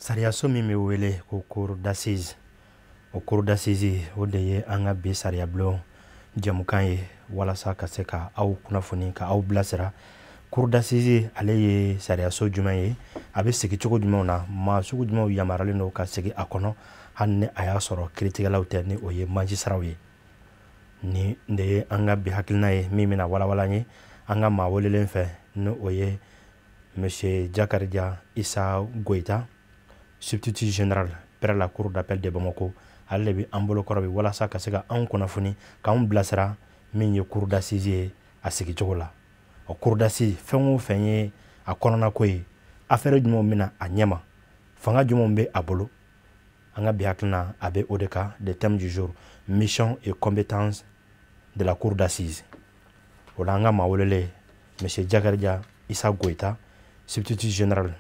Sariyaso min bɛ wele ko cour d'assises, o cour d'assises, o de ye an ka bi sariyabulon jɛmukan ye, walasa ka se ka aw kunnafoni, ka aw bilasira. Cour d'assises, ale ye sariyaso jumɛn ye? A bɛ sigi cogo jumɛnw na? Maa sugu jumɛnw yamaruyalen don ka sigi a kɔnɔ, hali ni a y'a sɔrɔ kiiritigɛlaw tɛ, ni o ye magistraw ye? Ni de ye an ka bi hakilina ye min bɛna walawala an ye an ka maa welelen fɛ, ni o ye monsieur Diakaridja Issa Goïta, substitut général près la cour d'appel de Bamako. Ale de bɛ an bolo kɔrɔ bi walasa ka se ka anw kunnafoni, k'anw bilasira min ye cour d'assises ye a sigicogo la. O cour d'assises, fɛn o fɛn ye a kɔnɔnako ye, affaire jumɛnw bɛna a ɲɛma, fanga jumɛnw bɛ a bolo, an ka bi hakilina a bɛ o de kan. Le thème du jour: mission et compétences de la cour d'assises. O la, an ka maa welelen, monsieur Diakaridja Issa Goïta, substitut général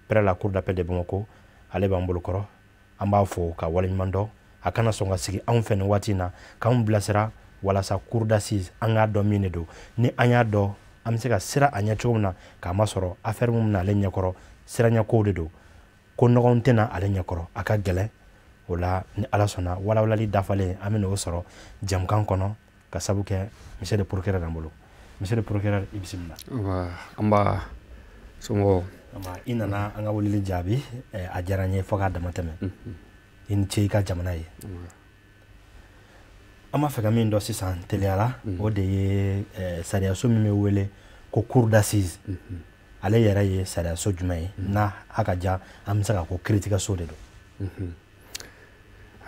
près la cour d'appel de Bamako, ale b'an bolo kɔrɔ. An b'a fo ka waleɲuman dɔn a kana sɔn ka sigi anw fɛ nin waati in na k'anw bilasira, walasa cour d'assises, an k'a dɔn min de don. Ni an y'a dɔn, an bɛ se ka sira a ɲɛ cogo min na, k'a masɔrɔ affaire min bɛna ale ɲɛkɔrɔ, siraɲɛkow de don, ko nɔgɔn tɛna ale ɲɛkɔrɔ, a ka gɛlɛn. O la, ni Ala sɔnna, walawalali dafalen, an bɛ n'o sɔrɔ jɛmukan kɔnɔ, ka sabu kɛ monsieur le procureur an bolo. Monsieur le procureur, i bisimila. An b'a somɔgɔw? I nana an ka weleli jaabi, a diyara n ye fo k'a dama tɛmɛ. I ni ce i ka jamana ye. An b'a fɛ ka min dɔn sisan teliyara, o de ye sariyaso min bɛ wele ko cour d'assises, ale yɛrɛ ye sariyaso jumɛn ye, n'a a ka ja an bɛ se ka ko kiiritigɛso de don?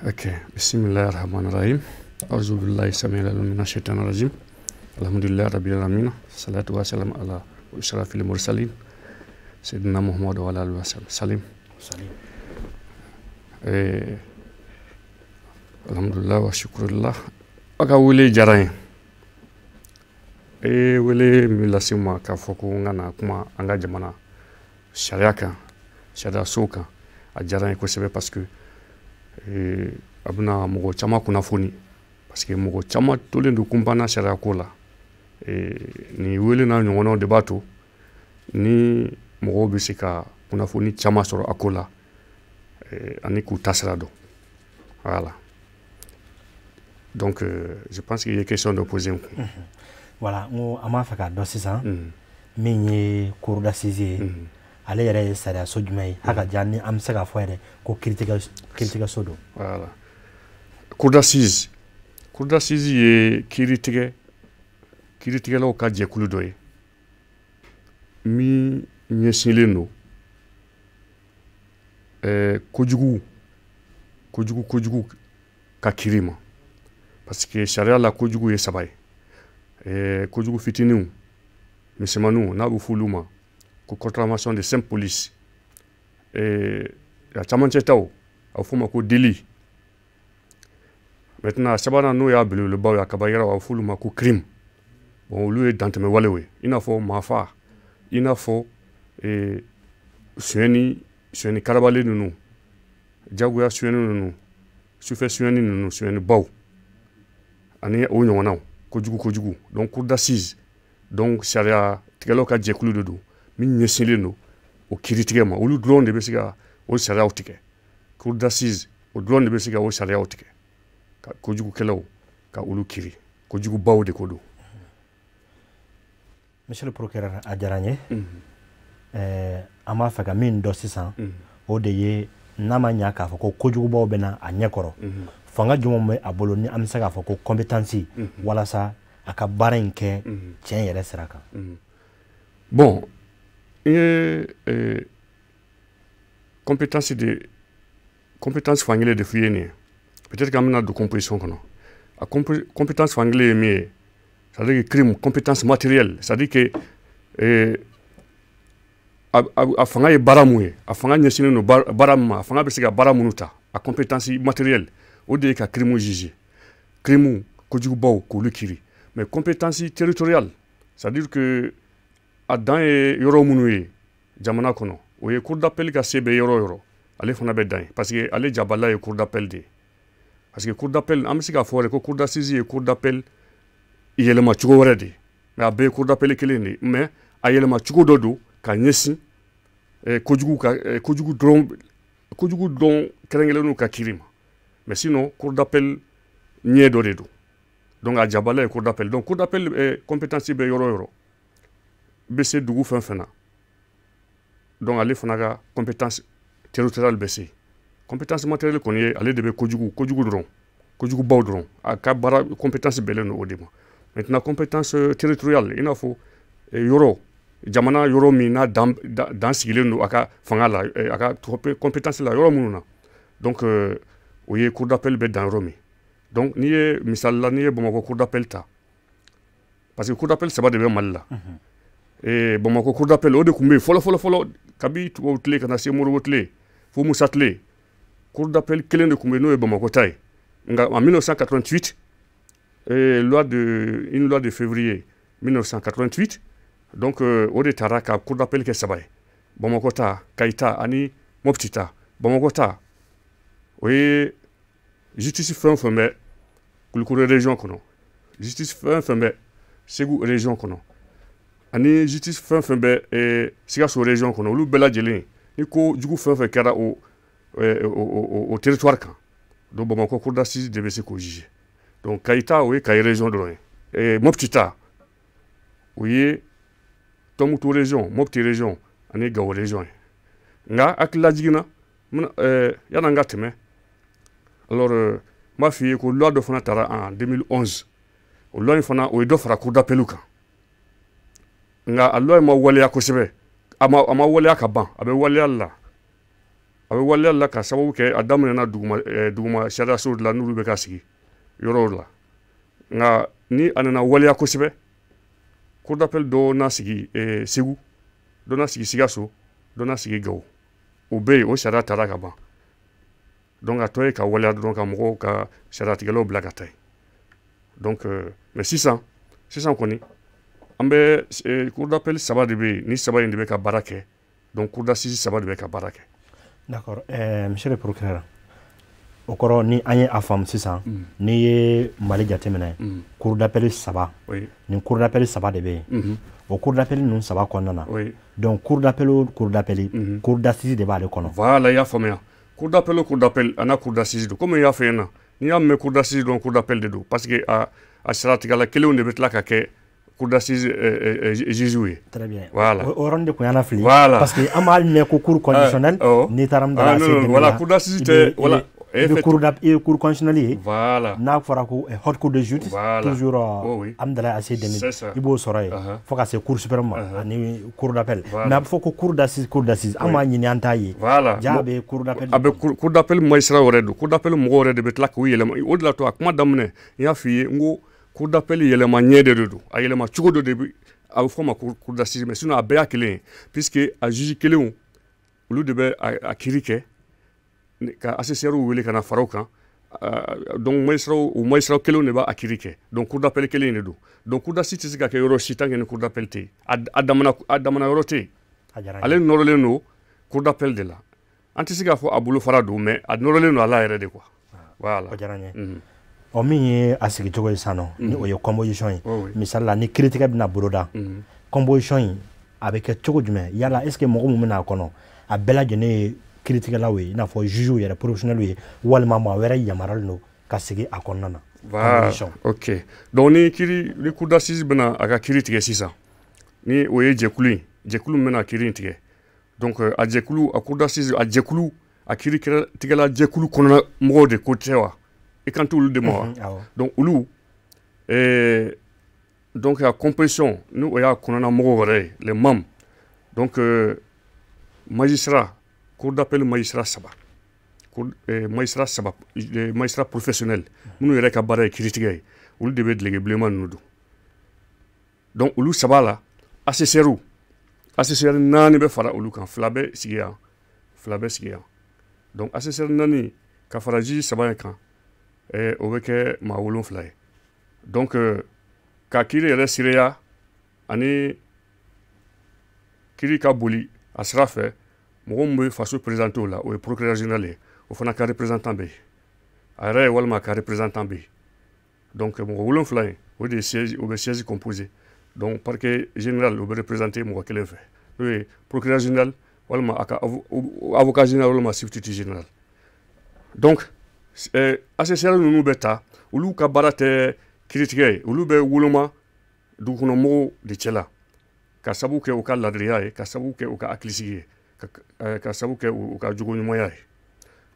Ok, bisimilahi rahmani rahim, auzubillahi samil alim mina shaitan rajim, alhamdulillahi rabbil alamin, salatu wa salam ala ashrafil mursalin, sayyidina Muhammad wa ala alihi wa salim. Alhamdulillah wa shukrullah. Aw ka wele diyara n ye. E wele min lase n ma k'a fɔ ko n ka na kuma an ka jamana sariya kan, sariya sow kan, a diyara n ye kosɛbɛ, parce que a bɛna mɔgɔ caman kunnafoni, parce que mɔgɔ caman tolen don kunpanna sariya ko la. Nin wele n'a ɲɔgɔnnaw de b'a to ni mɔgɔw bɛ se ka kunnafoni caman sɔrɔ a ko la ani k'u taasira dɔn. Voilà, donc je pense qu'il y a question de poser n kun. Voilà, n ko an b'a fɛ k'a dɔn sisan min ye cour d'assises ye, ale yɛrɛ ye sariyaso jumɛn ye, a ka ja ni an bɛ se k'a fɔ yɛrɛ ko kiiritigɛso don? Voilà, cour d'assises, cour d'assises ye kiiritigɛlaw ka jɛkulu dɔ ye min ɲɛsinlen don kojugu ka kiiri ma, parce que sariya la, kojugu ye saba ye: kojugu fitininw, misɛnmaninw, n'a bɛ f'olu ma ko contravention de simple police, a camancɛ taw, a bɛ f'o ma ko délit. Maintenant, a sabanan, n'o y'a belebelebaw ye, a kabayiraw, a bɛ f'olu ma ko crime. Bon, olu ye dantɛmɛ walew ye, i n'a fɔ maafa, i n'a fɔ sonyɛni karabalen ninnu, jagoya sonyɛni ninnu, sufɛ sonyɛni ninnu, sonyɛni baw ani o ɲɔgɔnnaw, kojugu kojugu. Donc cour d'assises, donc sariya tigɛlaw ka jɛkulu de don min ɲɛsinlen don o kiiritigɛ ma. Olu dɔrɔn de bɛ se ka o sariyaw tigɛ. Cour d'assises, o dɔrɔn de bɛ se ka o sariyaw tigɛ ka kojugukɛlaw ka olu kiiri. Kojugubaw de ko don. Monsieur le procureur, a diyara n ye. An b'a fɛ ka min dɔn sisan, o de ye n'a ma ɲa k'a fɔ ko kojugubaw bɛ na a ɲɛkɔrɔ, fanga jumɛn bɛ a bolo ni an bɛ se k'a fɔ ko compétence, walasa a ka baara in kɛ tiɲɛ yɛrɛ sira kan? Bon, n ye compétence de compétence fankelen de f'i ye nin ye. Peut-être qu'an bɛna don composition kɔnɔ. A compétence fankelen ye min ye, c'est à dire que crime, compétence matérielle, c'est à dire que a fanga ye baara mun ye, a fanga ɲɛsinnen don baara min ma, a fanga bɛ se ka baara minnu ta, a compétence matérielle, o de ye ka crime juger, crime kojugubaw k'olu kiiri. Mais compétence territoriale, c'est à dire que a dan ye yɔrɔ minnu ye jamana kɔnɔ, o ye cour d'appel ka se bɛ yɔrɔ o yɔrɔ, ale fana bɛ dan ye, parce que ale jabala ye cour d'appel de ye. Parce que cour d'appel, an bɛ se k'a fɔ yɛrɛ ko cour d'assises ye cour d'appel yɛlɛma cogo wɛrɛ de ye, mais a bɛɛ ye cour d'appel kelen de ye, mais a yɛlɛma cogo dɔ don ka ɲɛsin kojugu ka kojugu dɔrɔn. Kojugu dɔn kɛrɛnkɛrɛnnenw ka kiiri ma. Mais sinon, cour d'appel ɲɛ dɔ de don. Donc a jabala ye cour d'appel. Donc cour d'appel compétence bɛ yɔrɔ o yɔrɔ, bɛ se dugu fɛn fɛn na. Donc ale fana ka compétence territoriale bɛ se. Compétence matérielle kɔni ye ale de bɛ kojugu dɔrɔn, kojugubaw dɔrɔn. A ka baara compétence bɛnnen don o de ma. Maintenant, compétence territoriale, i n'a fɔ yɔrɔ, jamana yɔrɔ min n'a dan sigilen don a ka fanga la, a ka compétence la yɔrɔ minnu na. Donc o ye cour d'appel bɛ dan yɔrɔ min. Donc n'i ye misali la, n'i ye Bamakɔ cour d'appel ta, parce que cour d'appel saba de bɛ Mali la. Bamakɔ cour d'appel, o de tun bɛ yen fɔlɔ fɔlɔ fɔlɔ, kabi tubabu tile ka na se Modibo tile fo Musa tile. Cour d'appel kelen de tun bɛ yen, n'o ye Bamakɔ ta ye. Nka en 1988, une loi de février 1988, donc o de taara ka cour d'appel kɛ saba ye: Bamakɔ ta, Kayi ta ani Mopti ta. Bamakɔ ta, o ye justice fɛn o fɛn bɛ Kulukoro région kɔnɔ, justice fɛn o fɛn bɛ Segu région kɔnɔ, ani justice fɛn o fɛn bɛ Sikaso région kɔnɔ, olu bɛɛ lajɛlen, ni ko jugu fɛn o fɛn kɛra o territoire kan, donc Bamakɔ cour d'assises de bɛ se k'o juger. Donc Kayi ta, o ye Kayi région dɔrɔn ye. Mopti ta, o ye Tɔnbukutu région, Mopti région ani Gawo région ye. Nka hakili jiginna, yan'an ka tɛmɛ, alors n b'a f'i ye ko loi dɔ fana taara en 2011. O loi in fana, o ye dɔ fara cour d'appel kan. Nka a loi in ma waleya kosɛbɛ, a ma waleya ka ban. A bɛ waleya la ka sababu kɛ a daminɛna duguma sariyasow de la, n'olu bɛ ka sigi yɔrɔw la. Nka ni a nana waleya kosɛbɛ, cour d'appel dɔ n'a sigi Segu, dɔ n'a sigi Sikaso, dɔ n'a sigi Gawo, o bɛ yen, o sariya taara ka ban. Donc a tɔ ye ka waleya dɔrɔn, ka mɔgɔw ka sariyatigɛlaw bila ka taa yen. Donc mais sisan sisan kɔni, an bɛ cour d'appel saba de bɛ yen. Ni saba in de bɛ ka baara kɛ, donc cour d'assises saba de bɛ ka baara kɛ. D'accord, monsieur le procureur, o kɔrɔ, ni an ye a faamu sisan, n'i ye Mali jateminɛ, cour d'appel saba, nin cour d'appel saba de bɛ yen. O cour d'appel ninnu saba kɔnɔna na, donc cour d'appel o cour d'appel, cour d'assises de b'ale kɔnɔ. Voilà, i y'a faamuya. Cour d'appel o cour d'appel, a n'a cour d'assises don. Komi n y'a fɔ ɲɛna, n'i y'a mɛn cour d'assises dɔrɔn, cour d'appel de don, parce que a siratigɛla kelenw de bɛ tila ka kɛ cour d'assises juge ye. Très bien. Voilà. O yɔrɔnin de tun y'an fili. Voilà. Parce que an b'a mɛn ko cour constitutionnelle. N'i taara Ah non, non, voilà, cour d'assises tɛ, voilà. I bɛ cour constitutionnelle ye. Voilà. N'a fɔra ko haute cour de justice. Voilà. Toujours Oh, oui. Hamdallaye AC 2000. C'est ça. I b'o sɔrɔ yen. Fo ka se cour suprême ma ani cour d'appel. Mais a bɛ fɔ ko cour d'assises, cour d'assises. An b'a ɲini, an t'a ye. Voilà. Ja bɛ cour d'appel. A bɛ cour d'appel magistrat yɛrɛ don. Cour d'appel mɔgɔw yɛrɛ de bɛ tila k'u yɛlɛma. O de la to a kuma daminɛ, n y'a f'i ye n ko cour d'appel yɛlɛma ɲɛ de don. A yɛlɛma cogo dɔ de bɛ, a bɛ fɔ o ma cour d'assises, mais sinon a bɛɛ y'a kelen ye, puisque a juge kelenw, olu de bɛ a kiiri kɛ, ka assesseurs wele ka na fara o kan. Donc magistrat, o magistrat kelenw de b'a kiiri kɛ. Donc cour d'appel kelen de don. Donc cour d'assises tɛ se ka kɛ yɔrɔ si tant que ni cour d'appel tɛ yen. A damana yɔrɔ tɛ yen. A diyara n ye. Ale nɔrɔlen don cour d'appel de la. An tɛ se k'a fɔ a bolofara don, mais a nɔrɔlen don a la yɛrɛ de, quoi. Voilà. O diyara n ye. Ɔ, min ye a sigicogo ye sisan nɔ, ni o ye composition ye, Oui, oui. misali la, ni kiiritigɛ bɛna boloda, composition in a bɛ kɛ cogo jumɛn? Yala est ce que mɔgɔ min bɛna a kɔnɔ, a bɛɛ lajɛlen ye kiiritigɛlaw ye, i n'a fɔ juges yɛrɛ, professionnels ye, walima maa wɛrɛ yamaruyalen don ka sigi a kɔnɔna na? Voilà. Composition. Ok. Donc ni kiiri, ni cour d'assises bɛna a ka kiiri tigɛ sisan, ni o ye jɛkulu ye, jɛkulu min bɛna kiiri in tigɛ, donc a jɛkulu, a cour d'assises a jɛkulu, a kiiri tigɛla jɛkulu kɔnɔna mɔgɔw de ko tɛ wa? I kan t'olu de ma wa? Awɔ. Donc olu, donc a composition, ni o y'a kɔnɔna mɔgɔw yɛrɛ ye, les membres, donc magistrat, cour d'appel magistrat saba, cour magistrat saba, magistrat professionnel minnu yɛrɛ ka baara ye kiiritigɛ ye, olu de bɛ duloki bilenman ninnu don. Donc olu saba la, assesseur naani bɛ fara olu kan. Fila bɛ sigi yan, fila bɛ sigi yan. Donc assesseur naani ka fara juge saba in kan, o bɛ kɛ maa 7 ye. Donc ka kiiri yɛrɛ seereya ani kiiri ka boli a sira fɛ, mɔgɔ min bɛ faso présenté o la, o ye procureur général ye. O fana ka représentant bɛ yen, a yɛrɛ ye walima a ka représentant bɛ yen. Donc mɔgɔ 7 in, o de ye siège, o bɛ siège composé. Donc parquet général, o bɛ représenté mɔgɔ kelen fɛ, n'o ye procureur général. walima a ka avocat général walima substitut général. Donc ACCR ninnu bɛ ta, olu ka baara tɛ kiiritigɛ ye, olu bɛ woloma dugukɔnɔmɔgɔw de cɛla ka sabu kɛ u ka ladiriya ye, ka sabu kɛ u ka hakilisigi ye, ka sabu kɛ u ka jogo ɲumanya ye.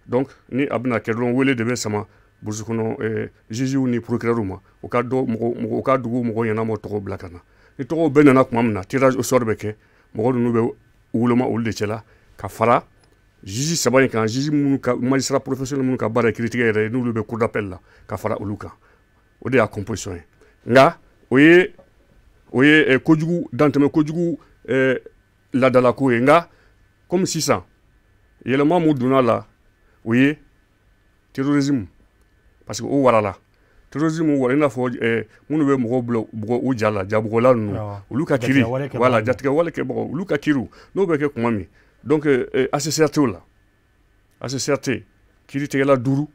Donc ni a bɛna kɛ dɔrɔn, wele de bɛ sama burusi kɔnɔ juges ni procureur ma, u ka dɔ mɔgɔ u ka dugu mɔgɔ ɲɛnamaw tɔgɔ bila ka na. Ni tɔgɔw bɛɛ nana tuma min na, tirage au sort bɛ kɛ, mɔgɔ ninnu bɛ woloma olu de cɛla ka fara juge saba in kan, juge minnu ka magistrat professionnel minnu ka baara ye kiiritigɛ yɛrɛ ye, n'olu bɛ cour d'appel la, ka fara olu kan. O de y'a composition ye. Nka o ye kojugu dantɛmɛ kojugu ladalako ye. Nka comme sisan yɛlɛma mun donna la, o ye terrorisme, parce que o warala. Terrorisme wara, i n'a fɔ minnu bɛ mɔgɔw bila bugɔ u ja la, jabugɔla ninnu, olu ka kiiri, voilà, jatigɛwale kɛbagaw, olu ka kiiriw n'o bɛ kɛ tuma min, donc ACCR t'o la. ACCR tɛ kiiritigɛla duuru,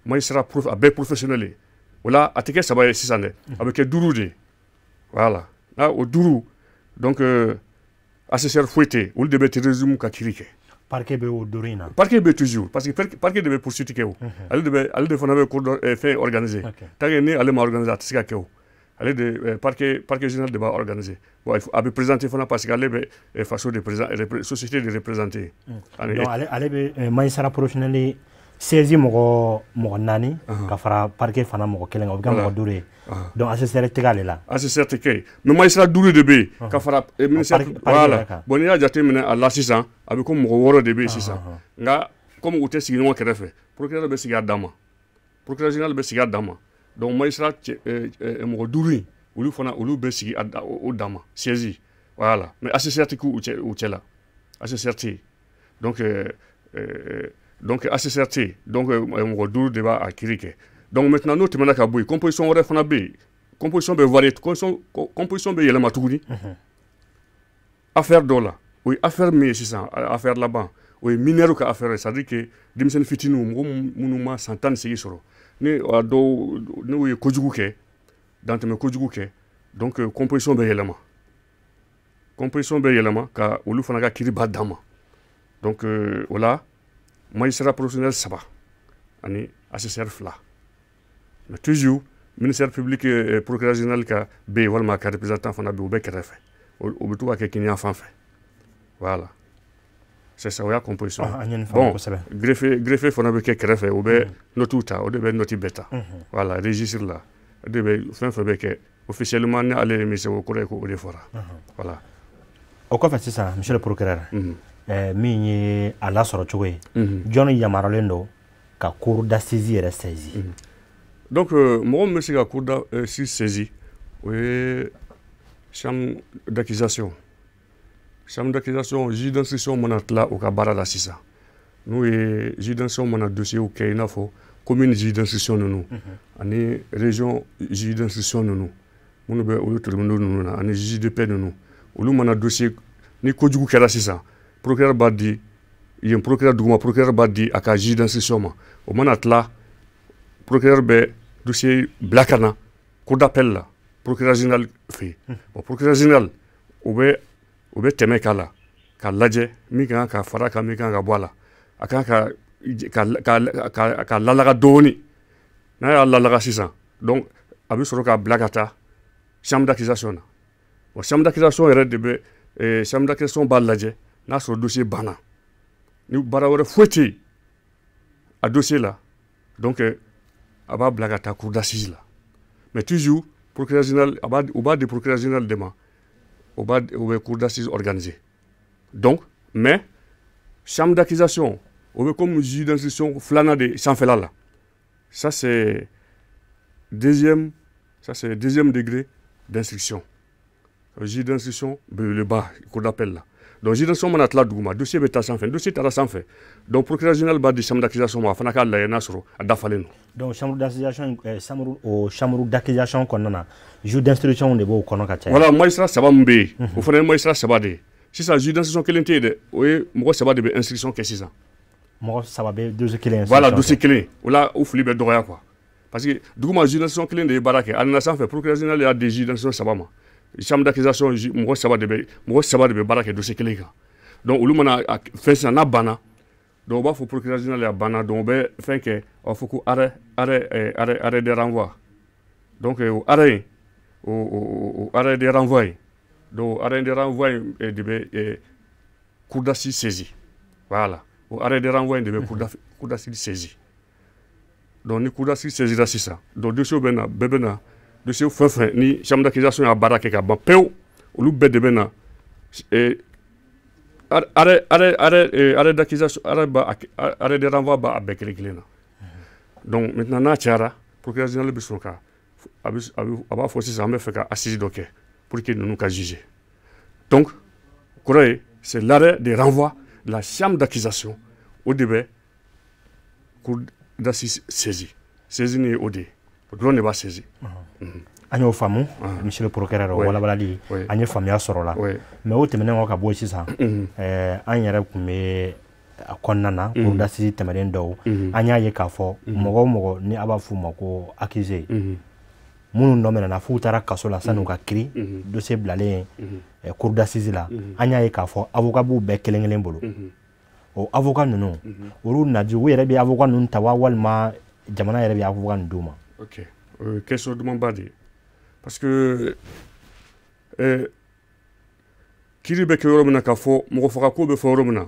magistrat a bɛɛ professionnel ye. O la a tɛ kɛ saba ye sisan dɛ, a bɛ kɛ duuru de ye. Voilà, n'a o duuru, donc ACCR foyi tɛ yen, olu de bɛ terrorisme ka kiiri kɛ. Parquet bɛ o duuru in na? Parquet bɛ toujours, parce que parquet de bɛ poursuite kɛ o. Ale de fana bɛ cour fɛn organiser. Tant que ni ale ma organiser, a tɛ se ka kɛ o. Ale de parquet général de b'a organiser. Bon, a bɛ présenter fana parce que ale bɛ faso de présent, société de représenter. Donc ale bɛ magistrat professionnel saisi mɔgɔ naani ka fara parquet fana mɔgɔ kelen kan, o bɛ kɛ mɔgɔ duuru ye. Donc ACCR tɛ k'ale la. ACCR tɛ kɛ yen, mais magistrat duuru de bɛ yen ka fara ministère, voilà. Bon, n'i y'a jateminɛ a la sisan, a bɛ komi mɔgɔ wɔɔrɔ de bɛ yen sisan. Nka comme u tɛ sigi ɲɔgɔn kɛrɛfɛ, procureur bɛ sigi a dan ma, procureur général bɛ sigi a dan ma. Donc magistrat mɔgɔ duuru in, olu fana olu bɛ sigi o dan ma, siège, voilà. Mais ACCR tɛ k'u cɛ u cɛ la, ACCR tɛ yen. Donc ACCR tɛ yen, donc mɔgɔ duuru de b'a kiiri kɛ. Donc maintenant n'o tɛmɛna ka bɔ yen, composition wɛrɛ fana bɛ yen. Composition bɛ varier, composition bɛ yɛlɛma tuguni affaire dɔw la. O ye affaire min ye sisan, affaire laban, o ye mineur ka affaire ye, c'est à dire que denmisɛnnin fitininw, mɔgɔ minnu ma san 18 sɔrɔ, ni a dɔw n'u ye kojugu kɛ, dantɛmɛ kojugu kɛ, donc composition bɛ yɛlɛma, composition bɛ yɛlɛma ka olu fana ka kiiri ba dan ma. Donc o la magistrat professionnel saba ani ACCR fila, mais toujours ministère public, procureur général ka bɛ yen walima ka représentant fana bɛ yen, o bɛ kɛrɛfɛ, o bɛ to ka kɛ kiniyan fan fɛ. Voilà, c'est ça, o y'a composition. Bon, greffier fana bɛ kɛ kɛrɛfɛ, o bɛ notes ta, o de bɛ note bɛɛ ta, voilà, registre la, o de bɛ fɛn fɛn bɛ kɛ officiellement. Ni ale ye min sɛbɛn, o kɔrɔ ye ko o de fɔra, voilà. O kɔfɛ sisan, monsieur le procureur, min ye a lasɔrɔ cogo ye, jɔnni yamaruyalen don ka cour d'assises yɛrɛ saisi? Donc mɔgɔ min bɛ se ka cour d'assises saisi, o ye chambre d'accusation. Chambre d'accusation, juge d'instruction mana tila o ka baara la sisan, n'u ye juge d'instruction mana dossier kɛ, i n'a fɔ commune juge d'instruction ninnu ani région juge d'instruction ninnu minnu bɛ olu tribunaux ninnu na, ani juge de paix ninnu, olu mana dossier ni kojugu kɛra sisan, procureur b'a di yen, procureur duguma, procureur b'a di a ka juge d'instruction ma. O mana tila, procureur bɛ dossier bila ka na cour d'appel la, procureur général fɛ yen. Bon, procureur général o bɛ tɛmɛ k'a la k'a lajɛ min kan ka fara kan, min kan ka bɔ a la, a kan ka lalaga dɔɔni. N'a y'a lalaga sisan, donc a bɛ sɔrɔ k'a bila ka taa chambre d'accusation na. Bon, chambre d'accusation yɛrɛ de bɛ, chambre d'accusation b'a lajɛ n'a sɔrɔ dossier banna, ni baara wɛrɛ foyi tɛ yen a dossier la, donc a b'a bila ka taa cour d'assises la. Mais toujours procureur général a b'a, u b'a di procureur général de ma, o bɛ cour d'assises organiser. Donc mais chambre d'accusation, o bɛ comme juge d'instruction filanan de sanfɛla la. Ça c'est deuxième degré d'instruction, juge d'instruction belebeleba, cour d'appel la. Donc juge d'instruction mana tila duguma, dossier bɛ taa sanfɛ. Dossier taara sanfɛ, donc procureur général b'a di chambre d'accusation ma, a fana k'a lajɛ n'a sɔrɔ a dafalen don. Donc chambre d'accusation, chambre, o chambre d'accusation kɔnɔna na, juge d'instruction de b'o kɔnɔ ka caya? Voilà, magistrat saba min bɛ yen, o fana ye magistrat saba de ye. Sisan juge d'instruction kelen tɛ yen dɛ, o ye mɔgɔ saba de bɛ instruction kɛ sisan. Mɔgɔ saba bɛ dossier kelen? Voilà, dossier kelen. O la o fili bɛ dɔgɔya quoi, parce que duguma juge d'instruction kelen de ye baara kɛ, a nana sanfɛ, procureur général y'a di juge d'instruction saba ma. Chambre d'accusation, mɔgɔ saba de bɛ baara kɛ dossier kelen kan. Donc olu mana fɛn sisan n'a banna, donc u b'a fɔ procureur général a banna, donc u bɛ fɛn kɛ, a b'a fɔ ko arrêt de renvoi. Donc o arrêt in, o arrêt de renvoi in, donc arrêt de renvoi in de bɛ cour d'assises saisi. Voilà, o arrêt de renvoi in de bɛ cour d'assises saisi. Donc ni cour d'assises saisira sisan, donc dossier bɛ na, bɛɛ bɛ na, dossier fɛn fɛn ni chambre d'accusation y'a baara kɛ ka ban pewu, olu bɛɛ de bɛ na arrêt d'accusation, arrêt de renvoi b'a bɛɛ kelen kelen na. Donc maintenant n'a cayara, procureur général bɛ sɔrɔ ka a b'a fɔ sisan an bɛ fɛ ka assise dɔ kɛ pour que ninnu ka juger. Donc kɔrɔ ye, c'est l'arrêt de renvoi de la chambre d'accusation, o de bɛ cour d'assises saisi. Saisi ni ye o de ye, o dɔrɔn de b'a saisi. An y'o faamu, monsieur le procureur, o walawalali an ye faamuya sɔrɔ la. Mais o tɛmɛnen kɔ ka bɔ sisan, an yɛrɛ tun bɛ a kɔnɔna na, cour d'assises tɛmɛnen dɔw, an y'a ye k'a fɔ mɔgɔ o mɔgɔ ni a b'a f'u ma ko accusé, minnu nɔ minɛna f'u taara kaso la san'u ka kiiri, dossier bilalen cour d'assises la, an y'a ye k'a fɔ avocat b'u bɛɛ kelen kelen bolo. O avocat ninnu, olu nadi u yɛrɛ bɛ avocat ninnu ta wa, walima jamana yɛrɛ bɛ avocat ninnu d'u ma? Ok, o ye question dumanba de ye, parce que kiiri bɛ kɛ yɔrɔ min na, k'a fɔ mɔgɔ faga ko bɛ fɔ yɔrɔ min na,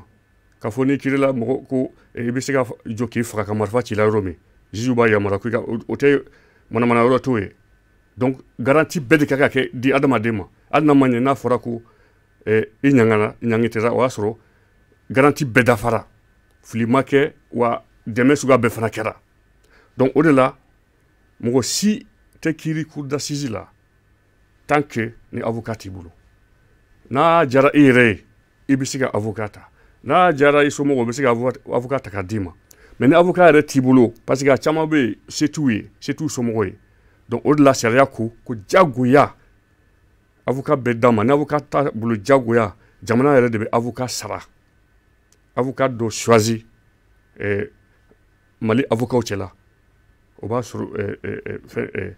k'a fɔ n'i kiirila mɔgɔ ko i bɛ se ka jɔ k'i faga ka marifa ci la yɔrɔ min, juge b'a yamaruya ko i ka o tɛ manamana yɔrɔ t'o ye. Donc garantie bɛɛ de kan ka kɛ di adamaden ma, hali n'a ma ɲɛ n'a fɔra ko i ɲangana, ɲangi tɛra, o y'a sɔrɔ garantie bɛɛ dafara, fili ma kɛ, wa dɛmɛ suguya bɛɛ fana kɛra. Donc o de la mɔgɔ si tɛ kiiri cour d'assises la tant que ni avocat t'i bolo. N'a diyara i yɛrɛ ye, i bɛ se ka avocat ta, n'a diyara i somɔgɔw, u bɛ se ka avocat ta k'a d'i ma. Mais ni avocat yɛrɛ t'i bolo, parce que a caman bɛ yen se t'u ye, se t'u somɔgɔw ye. Donc o de la sariya ko ko jagoya avocat bɛ d'a ma. Ni avocat t'a bolo jagoya, jamana yɛrɛ de bɛ avocat sara, avocat dɔ choisi Mali avocat cɛla, o b'a sɔrɔ fɛn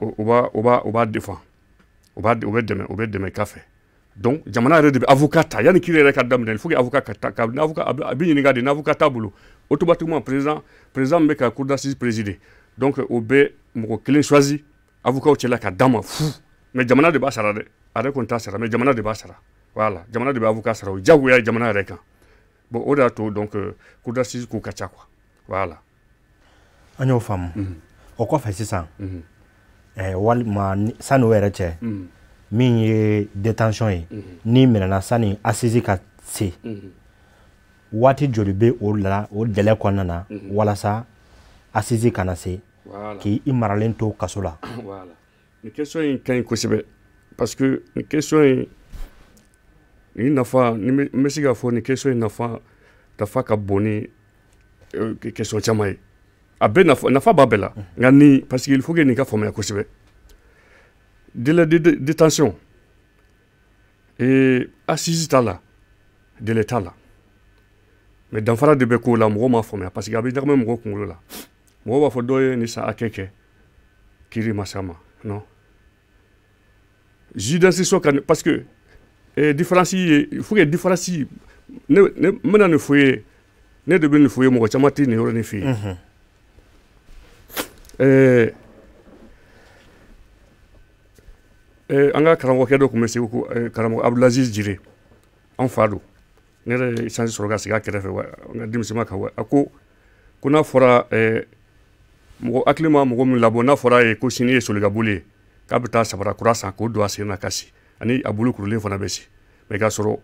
o b'a défend, o bɛ dɛmɛ, o bɛ dɛmɛ k'a fɛ. Donc jamana yɛrɛ de bɛ avocat ta yanni kiiri yɛrɛ ka daminɛ, il faut que avocat ka ta, ka avocat a bɛ ɲininka de, n'avocat t'a bolo, automatiquement président min bɛ ka cour d'assises présider, donc o bɛ mɔgɔ kelen choisi avocat cɛla ka d'a ma fu. Mais jamana de b'a sara dɛ, a yɛrɛ kɔni t'a sara, mais jamana de b'a sara. Voilà, jamana de bɛ avocat sara, o diyagoya ye jamana yɛrɛ kan. Bon o de y'a to donc cour d'assises ko ka ca quoi. Voilà. An y'o faamu. O kɔfɛ sisan, walima sani o yɛrɛ cɛ, min ye détention ye, n'i minɛna sani assise ka se, waati joli bɛ o la, o délai kɔnɔna na, walasa assise kana se k'i maralen to kaso la? Voilà, nin question in ka ɲi kosɛbɛ, parce que nin question in nin nafa, n bɛ se k'a fɔ nin question in nafa ka bon ni question caman ye. A bɛɛ nafa b'a bɛɛ la, nka nin, parce que il faut que nin ka faamuya kosɛbɛ. Délai de détention et assise t'a la, délai t'a la, mais danfara de bɛ k'o la, mɔgɔw m'a faamuya, parce que a bɛ ɲagami mɔgɔw kunkolo la. Mɔgɔw b'a fɔ dɔw ye nin san hakɛ kɛ kiiri ma s'a ma. Non, juge d'instruction ka, parce que différence ye, il faut que différence, ne n bɛna nin fɔ ye, ne de bɛ nin fɔ ye, mɔgɔ caman tɛ nin yɔrɔ nin f'i ye. An ka karamɔgɔkɛ dɔ tun bɛ Segu, ko karamɔgɔ Abdulaziz Jire, an fa don, ne yɛrɛ ye chance sɔrɔ ka sigi a kɛrɛfɛ wa, n ka denmisɛnma kan wa. A ko ko n'a fɔra mɔgɔ hakili ma mɔgɔ min labɔ, n'a fɔra a ye ko sini ye solikaboli ye, k'a bɛ taa sabara kura san k'o don a sen na ka si, ani a bolo kurulen fana bɛ si, mais k'a sɔrɔ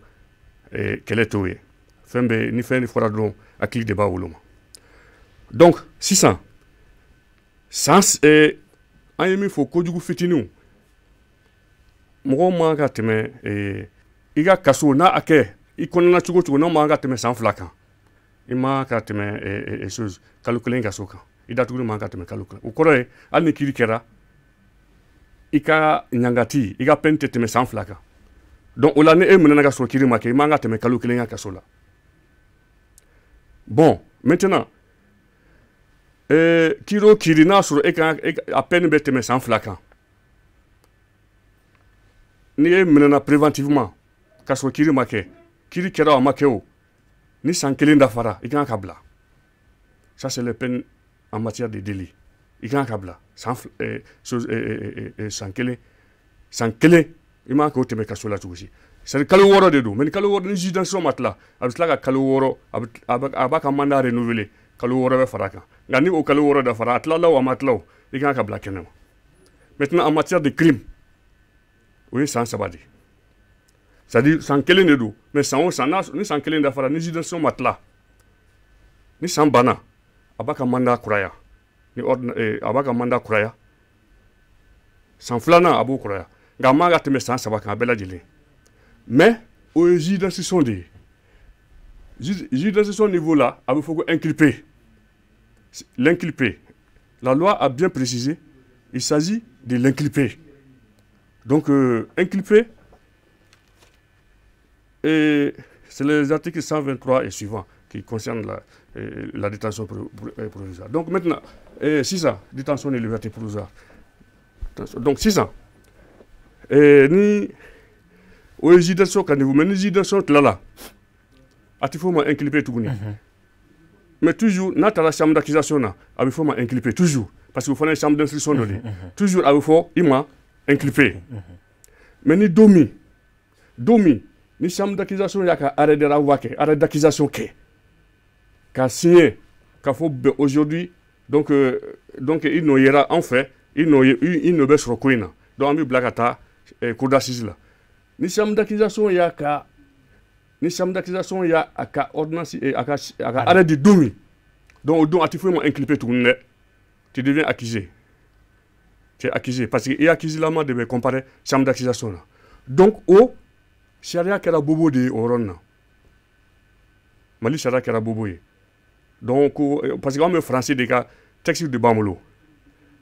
kɛlɛ t'o ye, fɛn bɛɛ ni fɛn fɔra dɔrɔn hakili de b'a woloma. Donc sisan san an ye min fɔ, kojugu fitininw, mɔgɔw man ka tɛmɛ i ka kaso n'a hakɛ i kɔnɔna cogo cogo, n'o man ka tɛmɛ san 2 kan, i man ka tɛmɛ chose kalo 1 kaso kan, i datuguli man ka tɛmɛ kalo 1. O kɔrɔ ye hali ni kiiri kɛra, i ka ɲangati, i ka peine tɛ tɛmɛ san 2 kan. Donc o la ni e minɛna ka sɔrɔ kiiri ma kɛ, i man ka tɛmɛ kalo 1 ka kaso la. Bon maintenant kiiri o kiiri n'a sɔrɔ e ka a peine bɛ tɛmɛ san 2 kan, ni e minɛna préventivement ka sɔrɔ kiiri ma kɛ, Kiri kɛra a ma kɛ o, ni san kelen dafara, i kan ka bila. Ça, c'est les peines en matière de délit. I kan ka bila san san kelen, san kelen, i man k'o tɛmɛ kaso la cogo si. C'est à dire kalo 6 de don. Mais ni kalo 6, ni juge d'instruction ma tila, a bɛ tila ka kalo 6, a b'a ka mandat renouveler, kalo 6 bɛ fara a kan. Nka ni o kalo 6 dafara, a tilala o, a ma tila o, i kan ka bila kɛnɛ ma. Maintenant, en matière de crime, o ye san 3 de ye. C'est à dire san kelen de don, mais san o san, ni san kelen dafara, ni juge d'instruction ma tila, ni san banna, a b'a ka mandat kuraya. Ni ordre, a b'a ka mandat kuraya, san filanan a b'o kuraya, nka a man ka tɛmɛ san 3 kan a bɛɛ lajɛlen. Mais o ye juge d'instruction de ye. Juge d'instruction niveau la, a bɛ fɔ ko inculpé. L'inculpé, la loi a bien précisé, il s'agit de l'inculpé. Donc inculpé, et c'est les articles 123 et suivants qui concernent la détention provisoire. Donc maintenant, sisan, détention de liberté provisoire. Donc sisan, ni o ye juge d'instruction ka niveau, mais ni juge d'instruction tilala, a tɛ fɔ o ma inculpé tuguni. Mais toujours, n'a taara chambre d'accusation na, a bɛ fɔ o ma inculpé toujours, parce que o fana ye chambre d'instruction dɔ de ye. Toujours a bɛ fɔ i ma inculpé. Mais ni don min ni chambre d'accusation y'a ka arrêt de renvoi kɛ, arrêt d'accusation kɛ, k'a signé, k'a fɔ bɛn aujourd'hui, donc i nɔ yera an fɛ, i nɔ bɛ sɔrɔ ko in na, donc an bɛ bila ka taa cour d'assises la. Ni chambre d'accusation y'a a ka ordonnance, a ka arrêt di don min, donc o don a tɛ foyi ma inculpé tuguni dɛ, tu deviens accusé. Tu es accusé parce que i accusé lama de bɛ comparer chambre d'accusation na. Donc o sariya kɛra bobo de ye o yɔrɔnin na. Mali sariya kɛra bobo ye. Donc ko parce que anw bɛ français de ka texte de b'an bolo.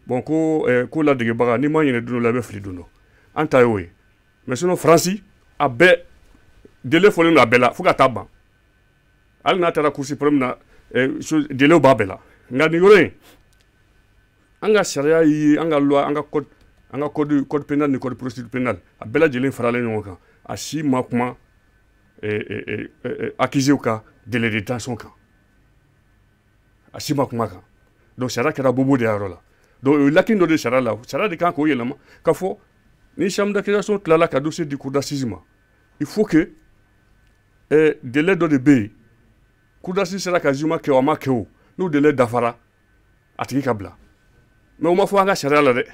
Bon, ko ladegebaga, n'i ma ɲinɛ don dɔ la, i bɛ fili don dɔ. An ta y'o ye. Mais sinon, Faransi, a bɛɛ délai fɔlen don a bɛɛ la fo ka taa ban. Hali n'a taara Cour suprême na, délai b'a bɛɛ la. Nka nin yɔrɔ in, an ka sariya ye, an ka loi, an ka code, code pénal ni code procédure pénale, a bɛɛ lajɛlen faralen ɲɔgɔn kan, a si ma kuma accusé ka délai de détention kan, a si ma kuma kan. Donc sariya kɛra bobo de y'a yɔrɔ la. Donc o ye lacune dɔ de sariya la. Sariya de kan k'o yɛlɛma ka fɔ ni chambre d'accusation tilala ka dossier di cour d'assises ma, il faut que délai dɔ de bɛ yen. Cour d'assises sera ka jugement kɛ o, a ma kɛ o, n'o délai dafara, a tigi ka bila. Mais o ma fɔ an ka sariya la dɛ.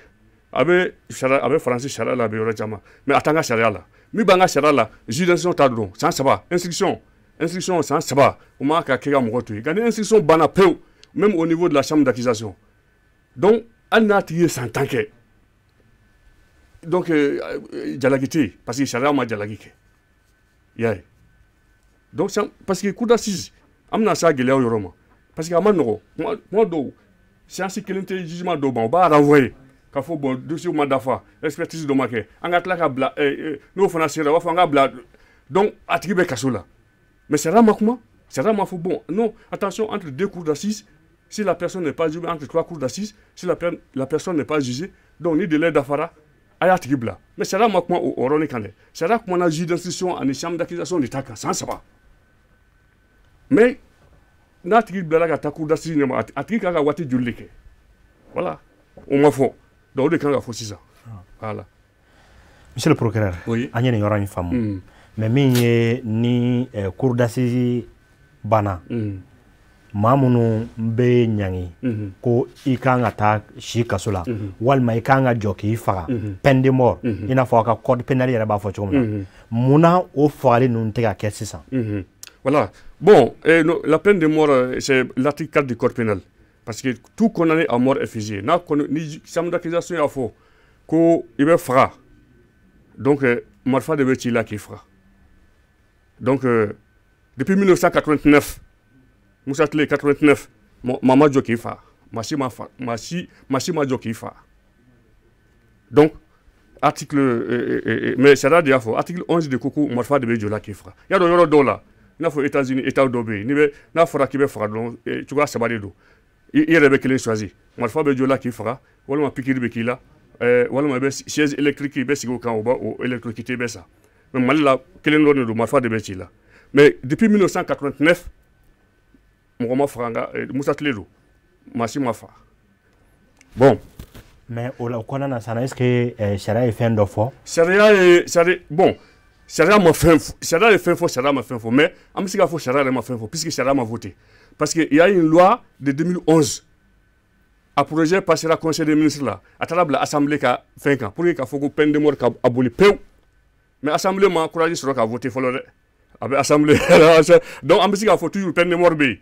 A bɛ sariya, a bɛ Faransi sariya la, a bɛ yɔrɔ caman, mais a t'an ka sariya la. Min b'an ka sariya la, juge d'instruction t'a dɔn, san 3, instruction san 3, o man ka kɛ ka mɔgɔ to yen. Nka ni instruction banna pewu, même au niveau de la chambre d'accusation, donc hali n'a tigi ye san 10 kɛ, donc jalaki tɛ yen, parce que sariya ma jalaki kɛ, i y'a ye. Donc parce que cour d'assises, an bɛna s'a gɛlɛyaw yɔrɔ ma, parce que a ma nɔgɔ. Kuma dɔw, séance kelen tɛ jugement dɔw ban, u b'a renvoyer k'a fɔ bon, dossier ma dafa, expertise dɔ ma kɛ, an ka tila ka bila. N'o fana sera, u b'a fɔ an ka bila. Donc a tigi bɛ kaso la. Mais sariya ma kuma, sariya ma fɔ bon, non, attention, entre deux cours d'assises, si la personne n'est pas jugée, entre trois cours d'assises, si la personne n'est pas jugée, donc ni délai dafara, a y'a tigi bila. Mais sariya ma kuma o yɔrɔnin kan dɛ. Sariya kumana juge d'instruction ani chambre d'accusation de ta kan, san 3. Mais n'a tigi bilala ka taa cour d'assises ɲɛma, a tigi kan ka waati joli de kɛ? Voilà, o ma fɔ. Donc o de kan ka fɔ sisan, voilà. Monsieur le procureur, Oui. An ye nin yɔrɔ in faamu. Mais min ye ni cour d'assises banna, maa minnu bɛ ɲangi ko i kan ka taa si kaso la, walima i kan ka jɔ k'i faga, peine de mort, i n'a fɔ aw ka code pénal yɛrɛ b'a fɔ cogo min na, munna o fagali ninnu tɛ ka kɛ sisan? Voilà. Bon, non, la peine de mort, c'est l'article 4 du code pénal. Parce que tout condamné à mort est fusillé. N'a ni chambre d'accusation y'a fɔ ko i bɛ faga, donc marifa de bɛ ci i la k'i faga. Donc depuis 1989, Moussa Tile 89, maa ma jɔ k'i faga. Maa si ma fa, maa si ma jɔ k'i faga. Donc article mais sariya de y'a fɔ, article 11 de ko ko marifa de bɛ jɔ la k'i faga. I y'a dɔn, yɔrɔ dɔw la, i n'a fɔ États-Unis, État dɔw bɛ yen, n'i bɛ n'a fɔra k'i bɛ faga dɔrɔn, cogoya saba de don. I yɛrɛ bɛ kelen choisi: marifa bɛ jɔ la k'i faga, walima piqûre bɛ k'i la, walima i bɛ chaise électrique, i bɛ sigi o kan, o b'a o électrocuté, i bɛ sa. Mais Mali la, kelen dɔrɔn de don, marifa de bɛ ci i la. Mais depuis 1989, mɔgɔ ma faga, nka Musa tile don, maa si ma faga. Bon. Mais o la, o kɔnɔna na sisan, est ce que sariya ye fɛn dɔ fɔ? Sariya ye, sariya, bon, sariya ma fɛn, sariya ye fɛn fɔ, sariya ma fɛn fɔ, mais an bɛ se k'a fɔ sariya yɛrɛ ma fɛn fɔ, puisque sariya ma voté. Parce que il y a une loi de 2011, a projet passera conseil des ministres la, a taara bila assemblée ka fɛn kan pour que k'a fɔ ko peine de mort ka aboli pewu. Mais assemblée ma courage sɔrɔ ka voter fɔlɔ dɛ, a bɛ assemblée. Donc an bɛ se k'a fɔ toujours peine de mort bɛ yen.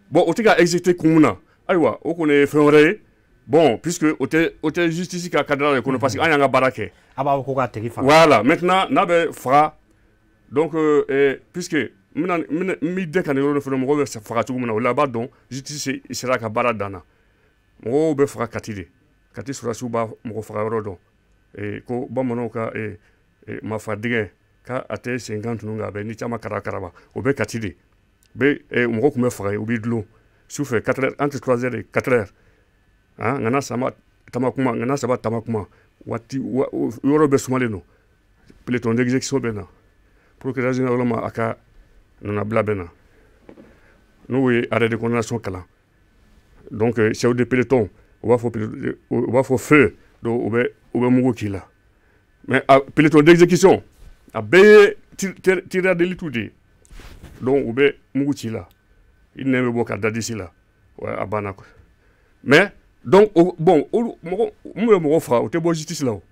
Bon, o tɛ ka exécuter kun mun na? Ayiwa, o kɔni ye fɛn wɛrɛ ye. Bon, puisque o tɛ justice ka cadre de kɔnɔ, parce que an y'an ka baara kɛ. A b'a fɔ ko k'a tigi faga. Voilà, maintenant n'a bɛ faga, donc puisque n bɛna n b'i dɛn ka nin yɔrɔ dɔ fana, mɔgɔw bɛ faga cogo min na, o la a b'a dɔn justice sera ka baara dan na. Mɔgɔw bɛ faga Kati de, Kati sɔrɔdasiw b'a mɔgɔ faga yɔrɔ dɔn, ko bamananw ka marifa dingɛ k'a a tɛ senkan tunu, nka a bɛ ni caman kara karaba, o bɛ Kati de. Bɛ mɔgɔ tun bɛ faga yen, u b'i dulon sufɛ 4 heures, entre 3 heures et 4 heures. Ah, ŋana sama tama kuma, ŋana saba tama kuma waati, yɔrɔ bɛɛ sumalen don. Peloton d'exécution bɛ na, procureur général ma a ka nɔnabila bɛ na, n'o ye arrêt de condamnation kalan. Donc chef de peloton, u b'a fɔ feu, donc u bɛ mugu k'i la. Mais a peloton d'exécution, a bɛɛ ye tireur d'élite de ye, donc u bɛ mugu ci la, i nɛn bɛ bɔ ka da disi la, a banna quoi. Mais donc bon, olu mɔgɔ mun bɛ mɔgɔ faga, o tɛ bɔ justice la o.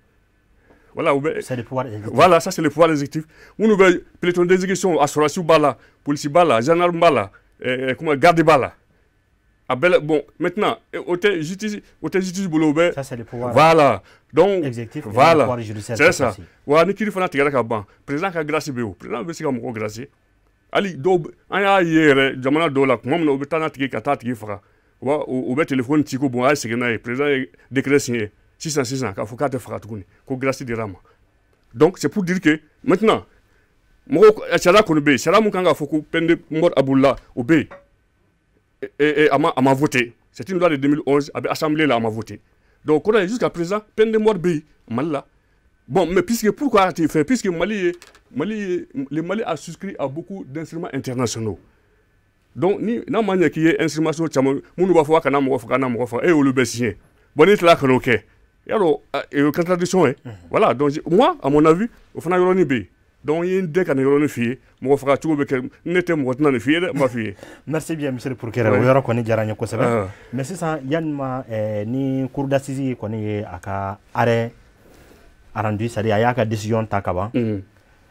Voilà, u bɛ C'est le pouvoir exécutif. Voilà, ça c'est le pouvoir exécutif. Minnu bɛ peloton d'exécution, a sɔrɔdasiw b'a la, polisi b'a la, gendarme b'a la, comment, garde b'a la. A bɛɛ la. Bon, maintenant o tɛ justice, o tɛ justice bolo, o bɛ Ça c'est le pouvoir voilà, donc exécutif et voilà le pouvoir judiciaire. C'est ça. Wa ni kiiri fana tigɛra ka ban, président ka grâce bɛ yen, o président bɛ se ka mɔgɔ gracier. Hali dɔw, an y'a ye yɛrɛ jamana dɔw la, tuma min na u bɛ taa n'a tigi ka taa tigi faga, u bɛ téléphone ci ko bon, a ye segin n'a ye, président ye décret signé sisan sisan k'a fɔ k'a tɛ faga tuguni, ko grâce dira a ma. Donc c'est pour dire que maintenant mɔgɔw, sariya kɔni bɛ yen, sariya mun kan k'a fɔ ko peine de mort abolila, o bɛ yen, a ma voté. C'est une loi de 2011, a bɛ assemblée la, a ma voté. Donc kɔrɔ ye, jusqu'à présent peine de mort bɛ yen Mali la. Bon, mais puisque, pourquoi a tɛ fait? Puisque Mali ye le Mali a souscrit à beaucoup d'instruments internationaux. Donc ni n'a ma ɲɛ k'i ye instrument caman minnu b'a fɔ a kana mɔgɔ faga, kana mɔgɔ faga, e y'olu bɛɛ signé. Bon, n'i tilala ka n'o kɛ, yarɔ o ye contradiction ye. Voilà, donc moi, à mon avis, o fana yɔrɔnin bɛ yen. Donc n ye n den ka nin yɔrɔnin f'i ye, mɔgɔ faga cogo bɛ kɛ, ne tɛ mɔgɔ tɛna nin f'i ye dɛ, n b'a f'i ye. Merci bien, monsieur le procureur. O yɔrɔ kɔni diyara n ye kosɛbɛ. Mais sisan, yanima ni cour d'assises kɔni ye a ka arrêt rendu, c'est à dire a y'a ka décision ta ka ban,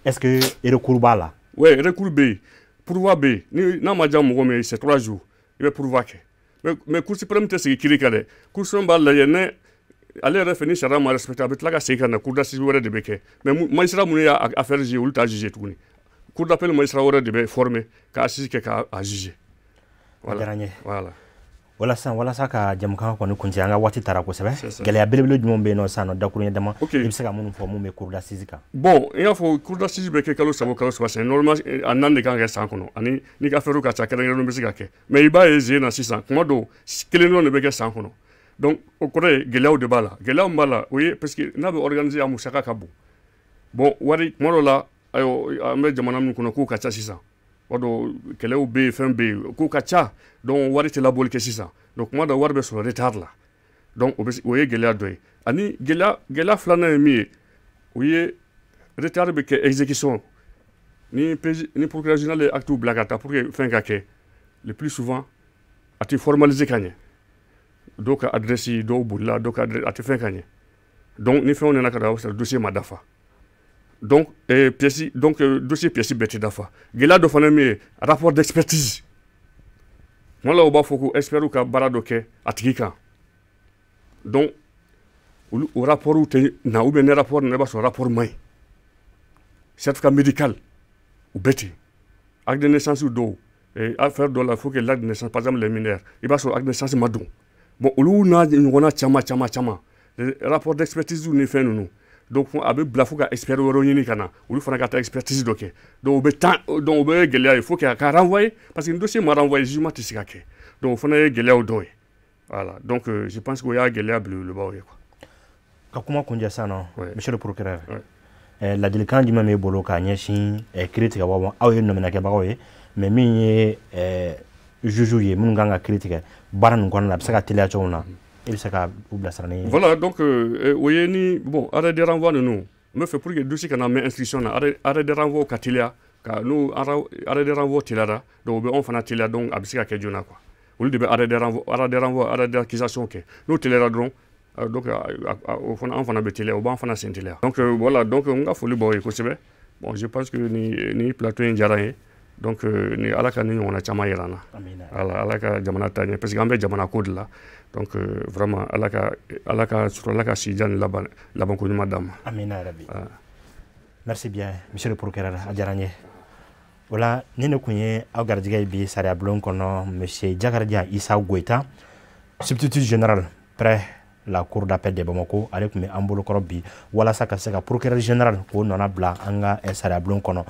est ce que recours b'a la? Oui, recours bɛ yen, pourvoi bɛ yen. Ni n'a ma diya mɔgɔ min ye, c'est 3 jours i bɛ pourvoi kɛ. Mais cour suprême tɛ sigi kiiri kan dɛ. Cour suprême b'a lajɛ, ne ale yɛrɛ fɛ, ni sariya ma respecté, a bɛ tila ka segin ka na, cour d'assises wɛrɛ de bɛ kɛ. Mais magistrat minnu y'a affaire juger, olu t'a juger tuguni. Cour d'appel magistrat wɛrɛ de bɛ former ka assise kɛ k'a juger. Voilà, voilà. Walasa ka jamukan kɔni kuncɛ, an ka waati taara kosɛbɛ, gɛlɛya belebele jumɛn bɛ yen nɔ sisan nɔ, dakuruɲɛ dama, i bɛ se ka minnu fɔ, mun bɛ cour d'assises kan? Bon, i y'a fɔ, cour d'assises bɛ kɛ kalo 3 o kalo 3. C'est normalement a naani de kan ka kɛ san kɔnɔ, ani n'i ka affaire ka ca, kɛrɛnkɛrɛnnenw bɛ se ka kɛ. Mais i b'a ye zen na sisan, kuma dɔw kelen dɔrɔn de bɛ kɛ san kɔnɔ. Donc o kɔrɔ ye gɛlɛyaw de b'a la. Gɛlɛya min b'a la, o ye parce que n'a bɛ organiser, a musaka ka bon. Bon, wari kuma dɔw la, ayiwa, an bɛ jamana min kɔnɔ, kow ka ca sisan, o dɔn kɛlɛw bɛ yen, fɛn bɛ yen, kow ka ca. Donc wari tɛ labɔli kɛ sisan. Donc kuma dɔ, wari bɛ sɔrɔ retard la. Donc o bɛ, o ye gɛlɛya dɔ ye. Ani gɛlɛya filanan ye min ye, o ye retard bɛ kɛ exécution. Ni procureur général ye acte bila ka taa pour que fɛn ka kɛ, le plus souvent a tɛ formaliser ka ɲɛ. Dɔw ka adresse, dɔw bolila, dɔw ka adresse a tɛ fɛn ka ɲɛ. Donc ni fɛnw nana ka na, o sɔrɔ dossier ma dafa. Donc pièce, donc dossier pièce bɛɛ tɛ dafa. Gɛlɛya dɔ fana ye min ye, rapport d'expertise. Tuma la, u b'a fɔ ko expert ka baara dɔ kɛ a tigi kan. Donc olu o rapport tɛ na, ou bien ni rapport nana, i b'a sɔrɔ rapport man ɲi. Certificat médical, u bɛɛ ten. Acte de naissance dɔw, affaire dɔw la, il faut que l'acte de naissance, par exemple les mineurs, i b'a sɔrɔ acte de naissance ma don. Bon, olu n'a ɲɔgɔnna caman caman caman, rapport d'expertise ni fɛn ninnu. Donc a bɛ bila fo ka expert wɛrɛw ɲini ka na, olu fana ka taa expertise dɔ kɛ. Donc o bɛ temps, donc o bɛ gɛlɛya ye, il faut que a ka renvoyer, parce que ni dossier ma renvoyer, jugement tɛ se ka kɛ. Donc o fana ye gɛlɛyaw dɔw ye. Voilà, donc je pense que o y'a gɛlɛya belebelebaw ye quoi. Ka kuma kuncɛ sisan nɔ, monsieur le procureur. Ladilikan jumɛn b'e bolo k'a ɲɛsin kiiri tigɛbagaw ma? Aw ye nɔminɛkɛbagaw ye, mais min ye juge ye minnu kan ka kiiri tigɛ baara ninnu kɔnɔna la, a bɛ se ka teliya cogo min na, e bɛ se ka u bilasira ni. Voilà, donc o ye ni bon, arrêt de renvoi ninnu, n bɛ fɛ pour que dossier kana mɛn instruction na, arrêt de renvoi ka teliya, ka n'o arrêt de renvoi teliyara, donc o bɛ anw fana teliya, donc a bɛ se ka kɛ joona quoi. Olu de bɛ arrêt de renvoi, arrêt de renvoi, arrêt d'accusation kɛ. N'o teliyara dɔrɔn, donc o fana, an fana bɛ teliya, o b'an fana sen teliya. Donc voilà, donc n ka foli b'aw ye kosɛbɛ. Bon, je pense que ni plateau in diyara n ye. Donc ni Ala ka ni ɲɔgɔnna caman yira an na. Ala, Ala ka jamana taa ɲɛ, parce que an bɛ jamana ko de la. Donc vraiment, Ala ka sɔrɔ, Ala ka sijan ni laban labanko ɲuman d'an ma. Amina yarabi. Merci bien, monsieur le procureur, a diyara n ye. O la, ni ne kun ye aw garijɛgɛ ye bi sariya bulon kɔnɔ, monsieur Diakaridia Issa Goïta, substitut général près la cour d'appel de Bamako, ale tun bɛ an bolokɔrɔ bi walasa ka se ka procureur général k'o nɔna bila an ka sariya bulon kɔnɔ.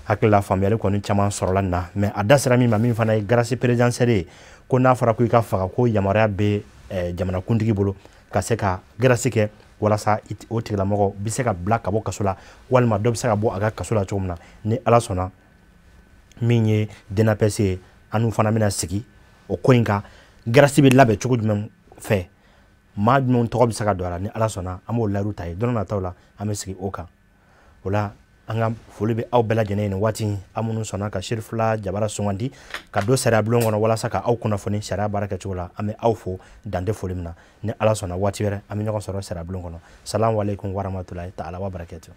Hakilila faamuyali kɔni caman sɔrɔla nin na, mais a da sera min ma, min fana ye grâce présidentielle ye, ko n'a fɔra ko i ka faga, ko yamaruya bɛ jamanakuntigi bolo ka se ka grâce kɛ walasa o tigilamɔgɔ bɛ se ka bila ka bɔ kaso la, walima dɔ bɛ se ka bɔ a ka kaso la cogo min na. Ni Ala sɔnna, min ye DNAPS ye, an n'u fana bɛna sigi o ko in kan, grâce bɛ labɛn cogo jumɛn fɛ, maa jumɛn tɔgɔ bɛ se ka don a la. Ni Ala sɔnna, an b'o layiru ta ye don nataw la, an bɛ sigi o kan. O la, an ka foli bɛ aw bɛɛ lajɛlen ye nin waati, aw minnu sɔnna ka Sirifila Jabara sugandi ka don sariya bulon kɔnɔ walasa ka aw kunnafoni sariya baara kɛcogo la. An bɛ aw fo dante foli min na. Ni Ala sɔnna, waati wɛrɛ an bɛ ɲɔgɔn sɔrɔ sariya bulon kɔnɔ. Salamu aleykum warahmatulahi taala wa barakatuh.